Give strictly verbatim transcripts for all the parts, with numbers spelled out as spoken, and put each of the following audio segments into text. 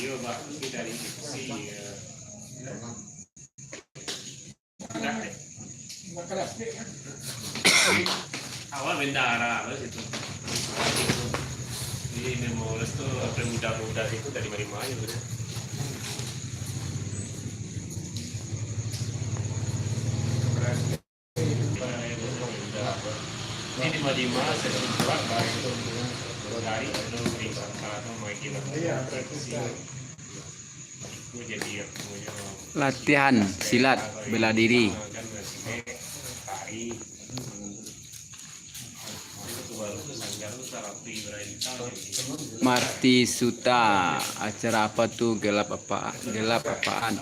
Iyo, Pak, tapi dari sisi, eh, awak bendara lah situ. Jadi memang restu pemuda-pemuda situ dari mana-mana aja, gitu. Ini di Madima, saya buat baik dari itu, perintah atau mungkin. Iya, berarti. Latihan silat bela diri. Marti Suta, acara apa tu? Gelap apa? Gelap apaan?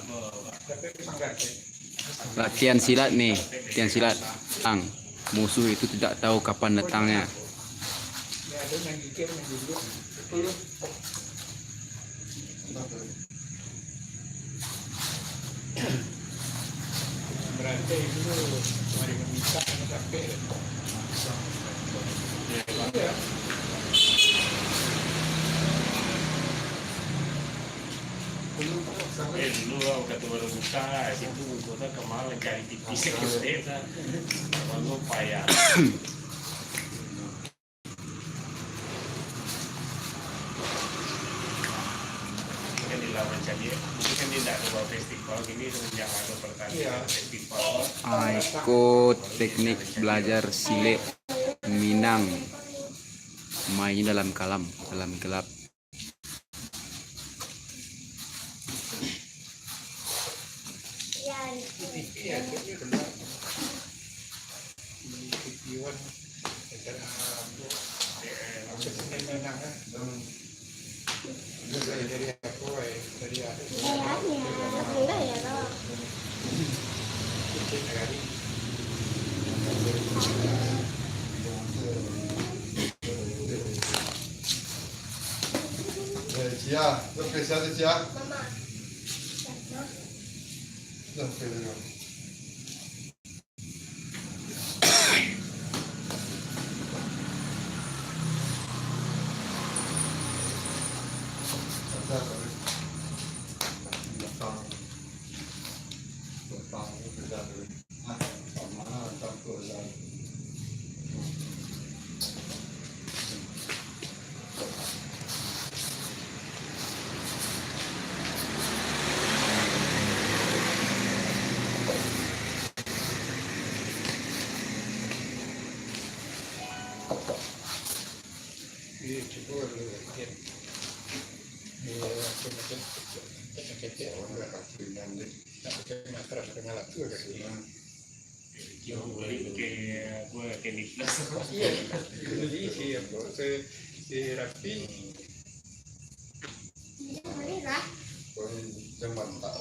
Latihan silat nih, latihan silat. Ang, musuh itu tidak tahu kapan datangnya. Berarti itu mari meminta, sampai. Iya. Eh, dulu lah, waktu baru buka, situ kota kemana cari tipis, gitu, kan. Abang lupa ya. Kan di lawan cari, mungkin kan dia ndak ada buat festival gini semenjak ada pertandingan festival. Ah, ikut teknik belajar silat Minang. Mainnya dalam kalam, dalam gelap. Eh, Cia, lo que se hace, Cia. Lo que veo. Iya, cubo dulu, ya. Iya, macam-macam. Kecek-kecek, orang dah kaki ringan deh. Nak pakai matras dengan latu kaki. Yo, beli ke, apa, Candy Plus. Iya, beli si, apa, si, si Rapi. Iya, beli lah. Oh, ini macam mantap.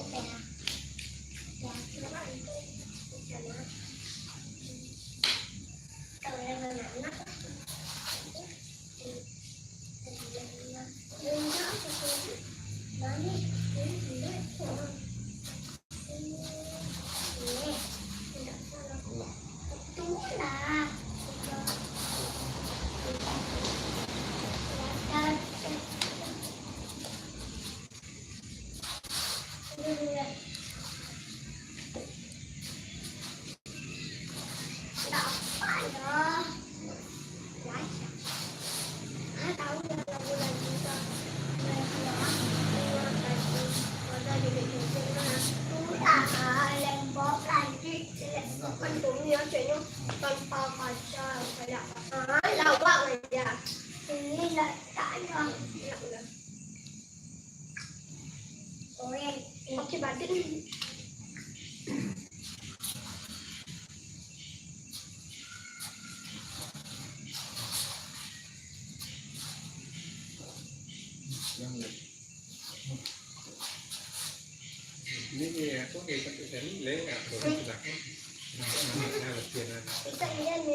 Oke, satu seri, lewat, baru sudah. Nah, nah, nah, latihan, nah. Itu dia ni.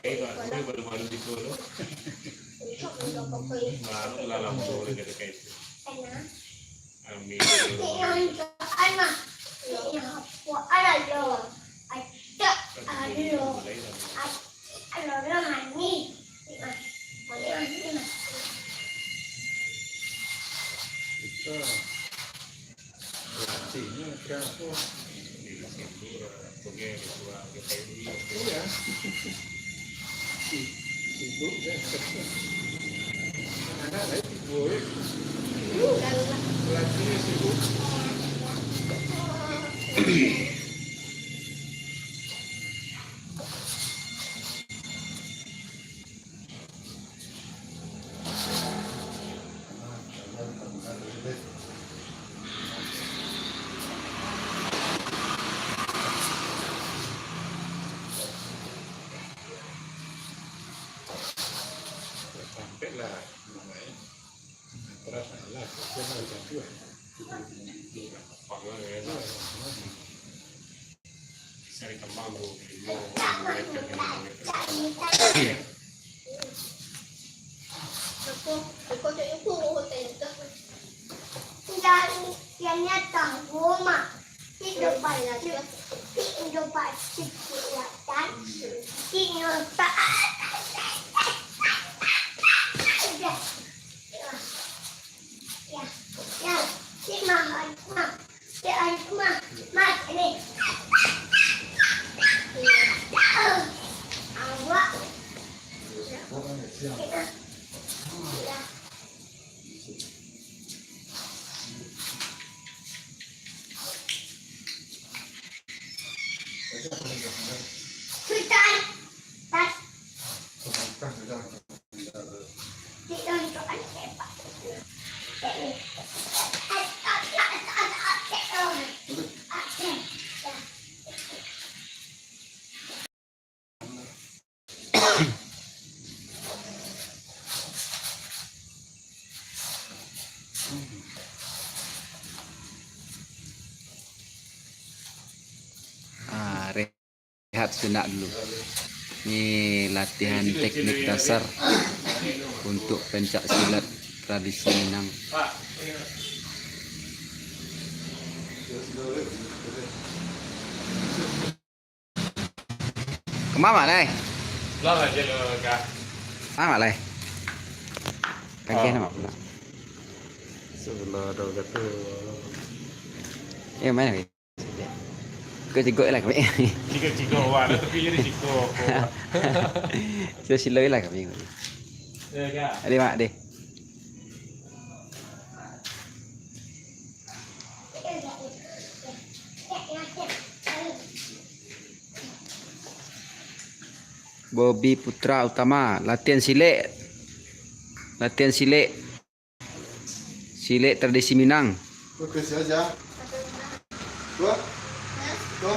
Eh, baru, baru, baru di solo. Itu untuk pokok ini. Baru lah lama orang kata kayak itu. Enak. Amin. Ini untuk anak. Ini apa? Ada lo. Ada lo. Ada lo, mani. Ini, Mas. Ini, Mas. Ini, Mas. Itu. Pelatihnya siapa? Iya. Si-, sibuk kan. Anak lain sibuk. Pelatihnya sibuk. Sampai lah, terasa lah, kita mau jatuh. Cari kembang tu, lima, lima meter, lima meter. Yang, yang datang rumah, tidur pasti, tidur pasti, tidur pasti. Ya, ya, si Mama, Ma, si Mama, Ma, ini. Awak. Ya. Hutan. Tas. Ah, rehat sejenak dulu. Ni latihan teknik dasar untuk pencak silat tradisi Minang. Kama, Mak, lai? Lah, aja lo, Kak. Ah, Mak, lai. Kageh, ah, nama pula? Sebelah ada kata. Eh, mana, weh? Kau cigok lah kami. Cigok-cigok, wah, dah tepi jadi cigok. Sila-sila lah kami. Ya, Kak. Ade, Mak, deh. Bobi Putra Utama, latihan silek. Latihan silek. Silek tradisi Minang. Oke, siap, siap. Dua. Dua.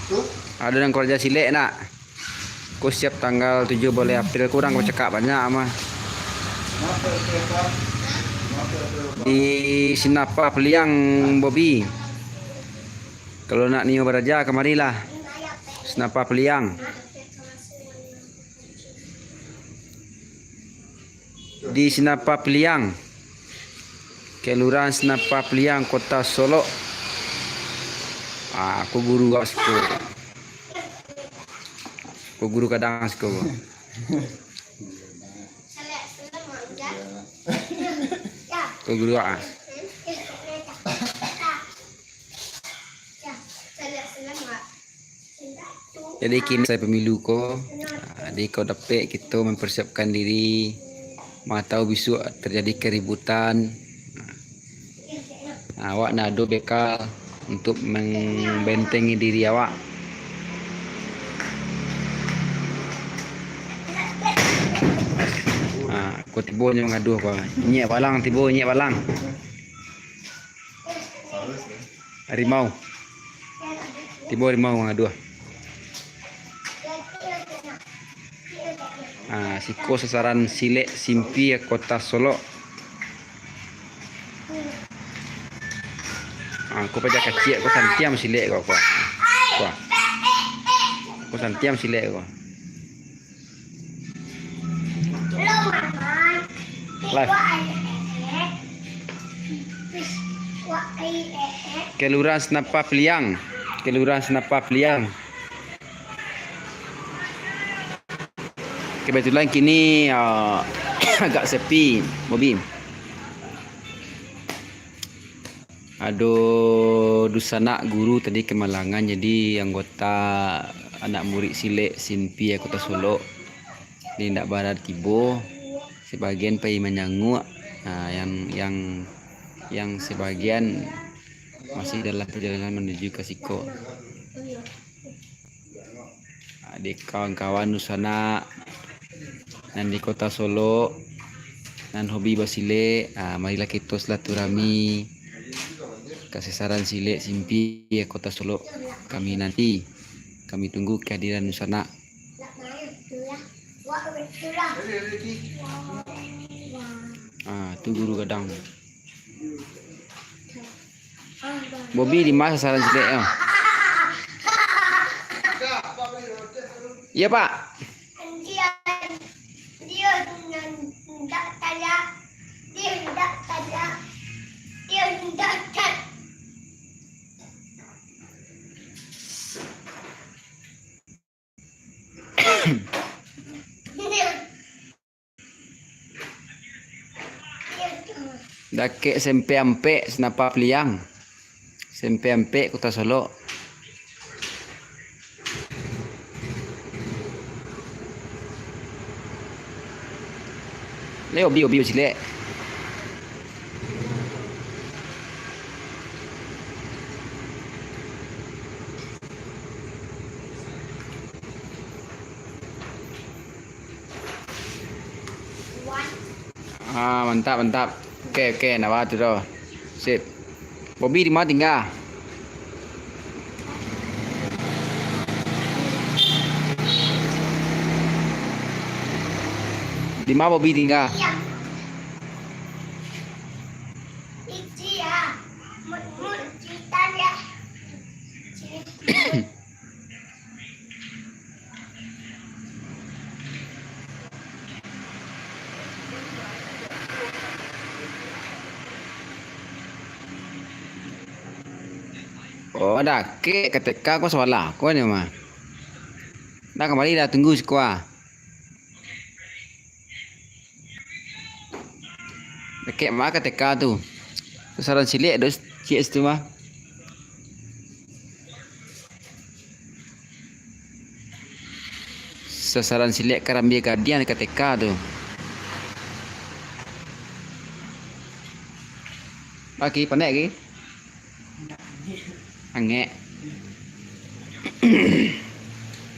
Tuh. Ada nan karajo silek, nak? Ko siap tanggal tujuh baleh April, kurang ko cakak banyak mah. Di Sinapa Peliang, Bobi. Kalau nak nio baraja, kamarilah. Sinapa Peliang. Di Sinapa Peliang. Kelurahan Sinapa Peliang, Kota Solok. Ah, ko guru awak siko. Ko guru kadang siko. Ko guru awak, ah. Jadi, kini usai pemilu ko, ah, jadi ko dapek kito mempersiapkan diri, ma tahu bisuak terjadi keributan. Ah, awak ndak ado bekal untuk membentengi diri awak. Ah, ko tibo nyo mangaduah ko. Inyek balang tibo, inyek balang. Harimau. Tibo harimau mangaduah. Ah, siko sasaran silek Simpi, Kota Solok. Ko paja kaciak, ko santiang silek ko, ko. Ko. Ko santiang silek ko. Live. Kelurahan Senapah Peliang. Kelurahan Senapah Peliang. Kebetulan kini, ah, agak sepi, Bobi. Ado dusanak guru tadi kamalangan, jadi anggota anak murid silek Sinpi Kota Solok ni ndak bara tibo, sebagian pai manyanguak, nah, yang, yang, yang sebagian masih dalam perjalanan manuju ka siko. Ah, di kawan-kawan dusanak nan di Kota Solok, nan hobi basilek, ah, marilah kito silaturahmi ka sasaran silek Sinpi Kota Solok. Kami nanti, kami tunggu kehadiran dusanak. Ah, tu guru gadang. Bobi di ma sasaran silek tu? Iya, Pak. Dakek SMP Ampek, Senapah Peliang. SMP Ampek, Kota Solok. Leo, bio, bio, silek. Ah, mantap, mantap. Oke, oke, ndak baa tu doh. Sip. Bobi di ma tingga? Di ma Bobi tingga? Oh, dakek ka T K ko sabalah ko nyo mah. Dah kamari dah, tunggu siko ah. Dakek mah ka T K tu. Sasaran silek dos, ciek situ mah. Sasaran silek karambia gadiang ka T K tu. Lagi panek lagi. Angek.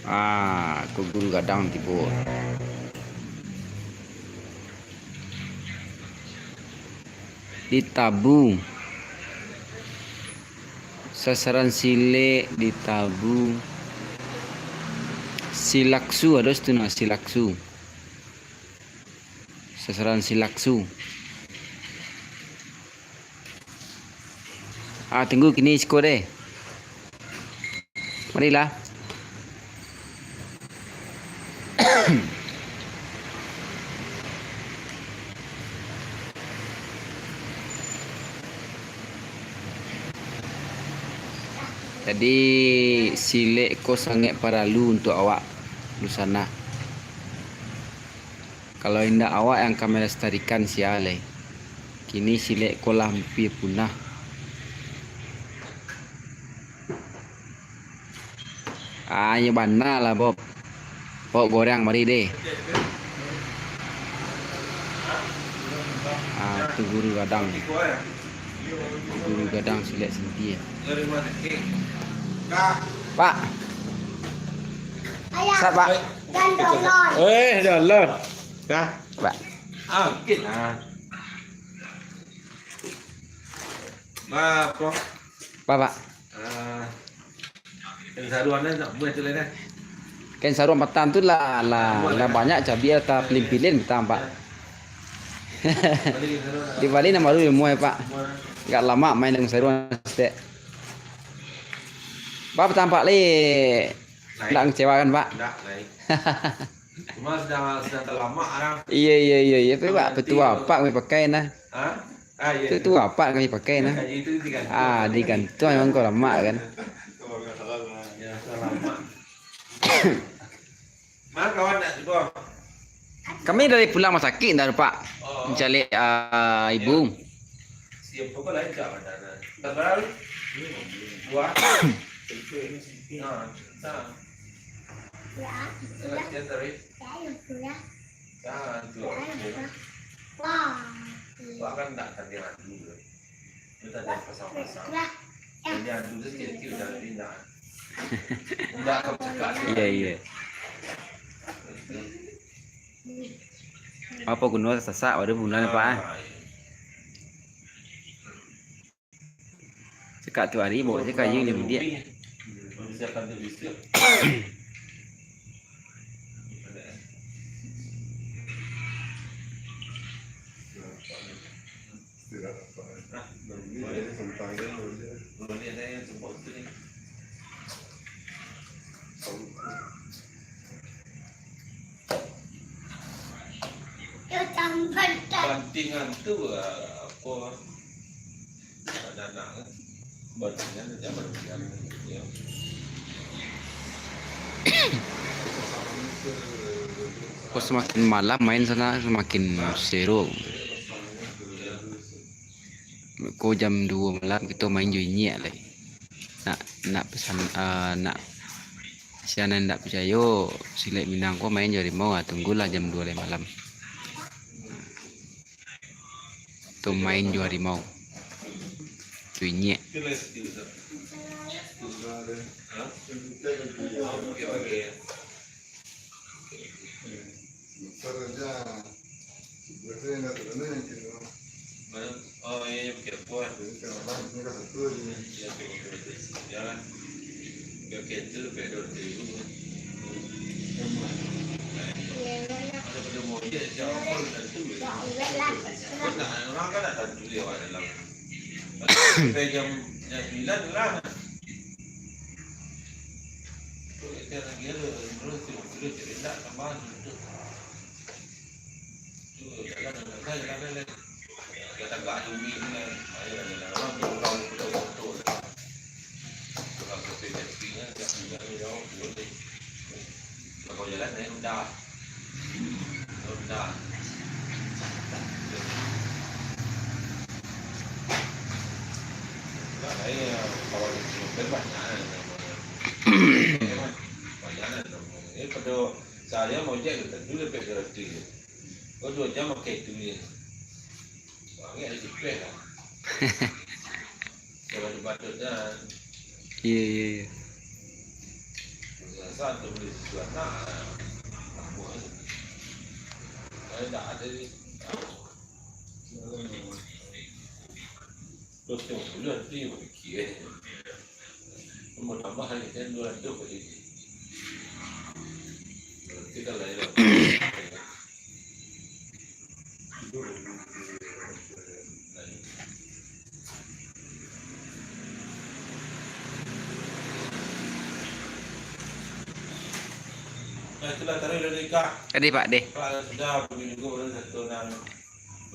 Ah, ko guru gadang tibo. Ditabu. Sasaran silek ditabu. Silaksu ado situ nah, silaksu. Sasaran silaksu. Ah, tunggu kini siko deh. Marilah. Jadi, silek ko sangaik paralu untuak awak, dusanak. Kalau indak awak yang ka malestarikan, sia lai. Kini silek ko lah hampia punah. Ah, iyo bana lah, Bob. Bob goreng mari deh. Ah, tu guru gadang. Guru gadang silek Sinpi. Pak. Sat, Pak. Eh, jalan. Kah? Pak. Ah, mungkin. Ah. Ba, apa? Apa, Pak? Ah, kain saruan dah, tak buat tu lah dah. Kain saruan patang tu lah, lah, lah banyak cabi atau pilin-pilin patang, Pak. Balik kain saruan. Di Bali nama baru ilmu ya, Pak. Agak lama main dengan saruan, stek. Pak, tampak lai. Ndak ngecewakan, Pak? Ndak, lai. Cuma sedang, sedang talamak, ah. Iya, iya, iya, iya. Tapi, Pak, petua Pak kami pakai, nah. Hah? Ah, iya. Petua Pak kami pakai, nah. Kaji itu digantung. Ah, digantung memang kau lamak, kan. Ya, salamak. Mana kawan nak cuba? Kami dari pulang rumah sakit dah, Pak. Oh. Mencari, ah, ibu. Siapa pun lain kat mana? Tanggal dua. Nah, nah. Latihan terus. Nah, tu. Wah. Wah, kan tak tanding adu tu. Kita ada pasang-pasang. Jadi adu tu sikit-sikit udah jadi nak. Udah kau cakap tu. Iya, iya. Apa gunanya sasak, baru gunanya apa, ah? Ah, iya. Cakak tu hari, bawa je kayu ni, bilik. Bantingan tu, ah, apa, anak-anak kan. Bantingan aja, bantingan. Ya. Kok semakin malam main sana, semakin seru. Ko jam duo malam kito main jo inyiak lai. Nak, nak pesan, ah, nak, siapa nan ndak picayo, silek Minang ko main jo harimau, ah, tunggulah jam duo lai malam. Tu main jo harimau. Tu inyiak. Oh, iya, iya, pakai apa? Iya, pakai apa? Iya, pakai apa? Iya, pakai apa? Pakai apa? Ada pada mau dia, siapa pun tentu, ya. Kau nak, orang kan nak tentu dia awak dalam. Sampai jam, jam sembilan lah. Tu, dia nak kira, terus, terus, terus, dia nak tambah, terus. Saya mau jadi tentu lebih gratis. Kau dua jam pakai itu ni. Angek ada jepeh lah. Kalau dipatut dah. Iya, iya, iya. Rasa tu boleh sesuatu nak. Apa ni? Saya tak ada ni. Kosong bulan tu yang fikir. Mau tambah lagi kan dua ratus kali. Berarti kalau ada. Nah, itulah taruh dari kah. Tadi, Pak, deh. Pak, sudah, bagi juga orang satu nang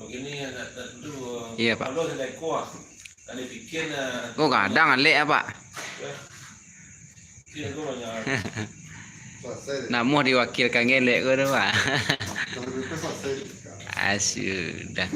begini, nak, nak tu. Iya, Pak. Kalau sudah kuah, nak dibikin, ah, oh, kadang alek ya, Pak. Ya. Nak mau diwakilkan ngelek ko tu, Pak. Ah, sudah.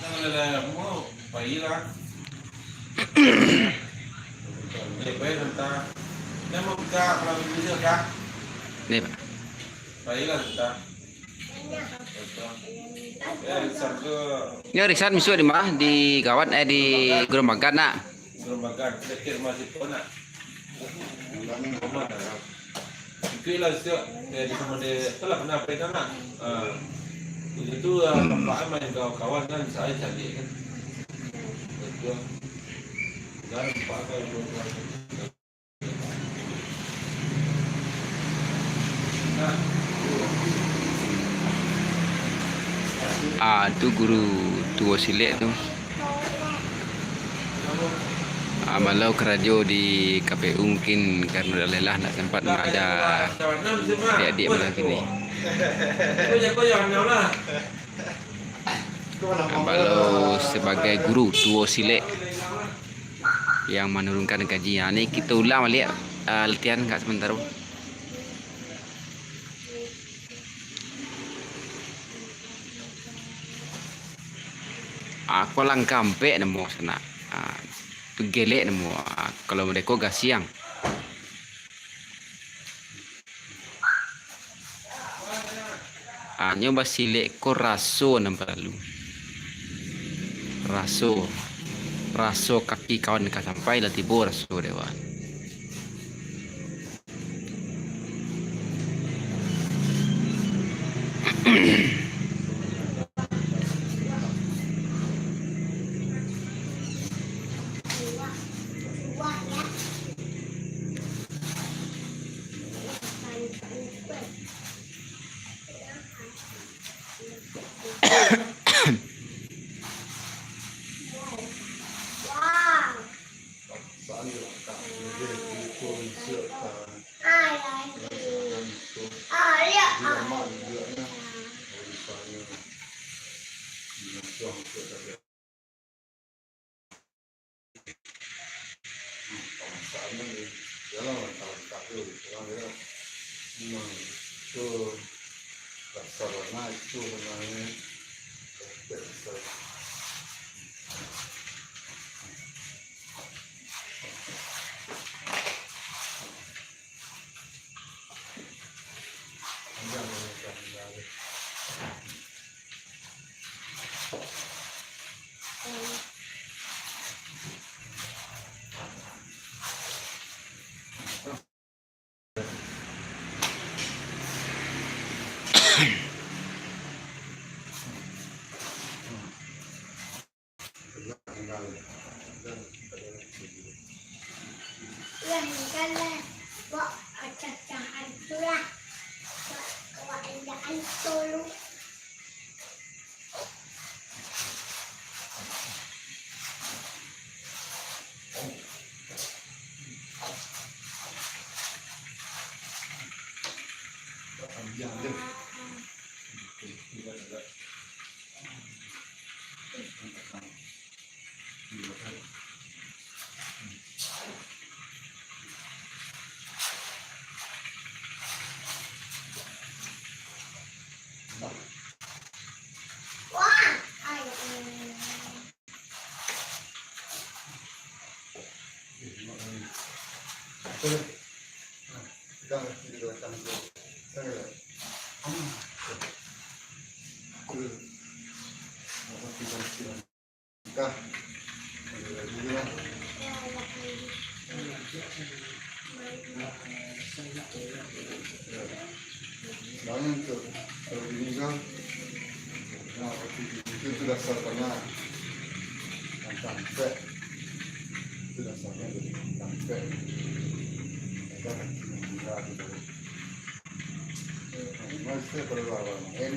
Nah, kalau dah mau, baiklah. Baik, baik, sebentar. Dah mau buka malam minggu je kah? Ni, Pak. Baiklah, sebentar. Nyo arisan misuak di ma? Di Gawan, eh, di Gerombagan nak? Gerombagan, dakek rumah situ nak. Ikuiklah situ, eh, di rumah dia, telah pernah apa itu nak? Ah. Itu tu, ah, tempat main kawan-kawan kan, saya cari kan. Betul. Dan tempat apa yang belum pernah. Ah, tu guru tuo silek tu. Ah, malau karajo di K P U mungkin karano dah lelah, ndak sempat maaja adik-adik malam kini. Ah, malau sabagai guru tuo silek yang manurunkan gaji. Ha, ni kito ulang baliak, ah, latihan ka samantaro. Ah, ko langkah ampek namo sanak. Ah, tu gelek namo. Ah, kalau mereka gasiang. Ah, nyo basilek ko raso nan paralu. Raso. Raso kaki kawan ka sampai lah tibo raso dewa. Banyak tu, kalau gini kan, nah, itu, itu dasar tanah. Tampek. Itu dasarnya dari tampek. Ada kaki yang gila gitu. Nah, memang saya perlu awal main.